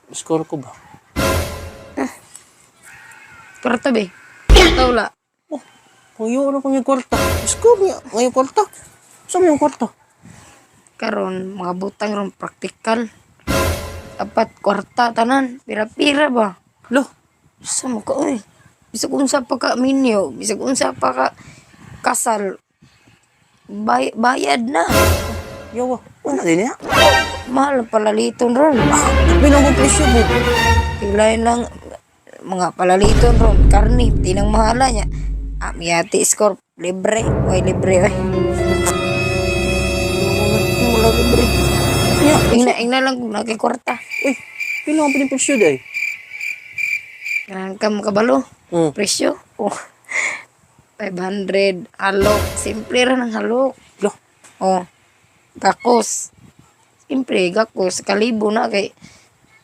Score ko ba? Kwarta be. Kwarta wala. Oh, ngayon ano kung yung kwarta? Score niya, ngayon kwarta. Saan yung kwarta? Karon mga butang ron practical. Dapat kwarta tanan, pira-pira ba? Lo, Sa mo ka oy. Bisag unsa pa ka minyo, bisag unsa pa ka kasal. Bayad na. Yawa, wala din niya. Mahal ang palaliton ron. Bilang kong presyo mo. Pilay lang mga palaliton ron, karni, tinang mahala niya. Ah, miyati score, libre, way libre oy. Wala libre. Nya, Ingna, ingna lang kung nakikwarta. uy, pila ang presyo day? Kailangan ka makabalo. Presyo. Oh. 500. Halok. Simple ra ng halok. Lo, Oh. Gakos. Simple, gakos. Kalibo na kay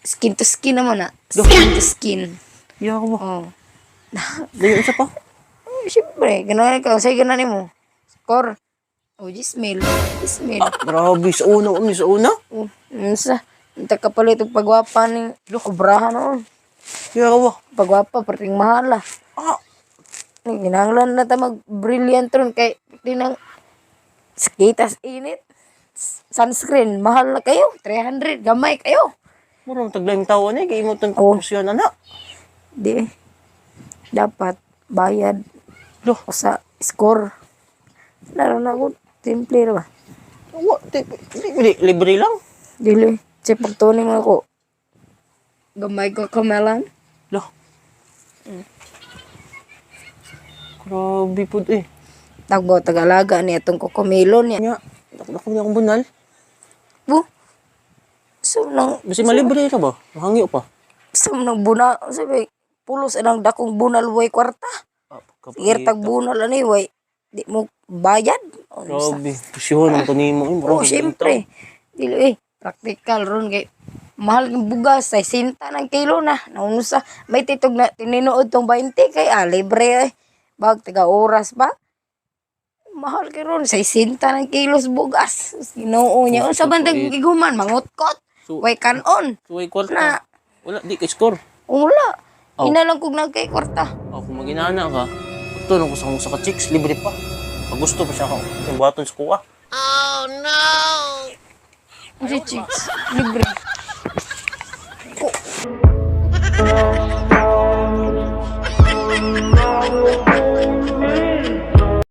skin to skin naman na. Skin to skin. Yawa. Oh. Dayon isa pa. Oh, siyempre, ganahan ka. Sa'yo ganahan mo. Score. Oh, 10,000. 10,000. Ah, grabe, sa una, umi, sa una. Oh, unsa. Unta ka palit og pagwapa ning obrahan noon. Yawa. Pagwapa, parting mahala. Ah, Ginahanglan na ta mag brilliant ron kay tinang skitas init. Sunscreen mahal na kayo, 300 gamay kayo. Murang taglaing tawa niya, kay imo tang Oh. presyo na na. Di dapat bayad Lo, o sa score. Laro na ko simple ra ba. wa, di, di, di, libre lang. Dili, sa pagtunin mo ako. Gamay ko kamelan. Lo. Grabe po eh. Tagbo tagalaga ni atong kokomilon niya. Nya, dako niya akong bunal. Bu. So nang Basi malibre ka ba? Mahangyo pa. so nang buna sabi pulos anang dakong bunal way kwarta. Ah, Sige tag bunal ani way di mo bayad. Unsa? Grabe, presyohan ang tunimo. Eh, Oh, siyempre. Dili eh practical ron kay mahal ng bugas ay sinta ng kilo na. Naunsa may titog na tininood tong 20 kay ah, libre eh. Bag taga oras ba? Mahal kay ron say sinta ng kilos bugas. Ginoo niya. Unsa man tag giguman mangutkot. So, Way kanon. so, kwarta. Na. Wala, di ka score. Wala. Oh. Ina lang kog nagkay kwarta. Oh, kung maginana ka, ito nung kusang sa ka chicks, libre pa. Pag gusto pa siya ako, yung buhaton sa kuha. Si chicks, libre. Oh.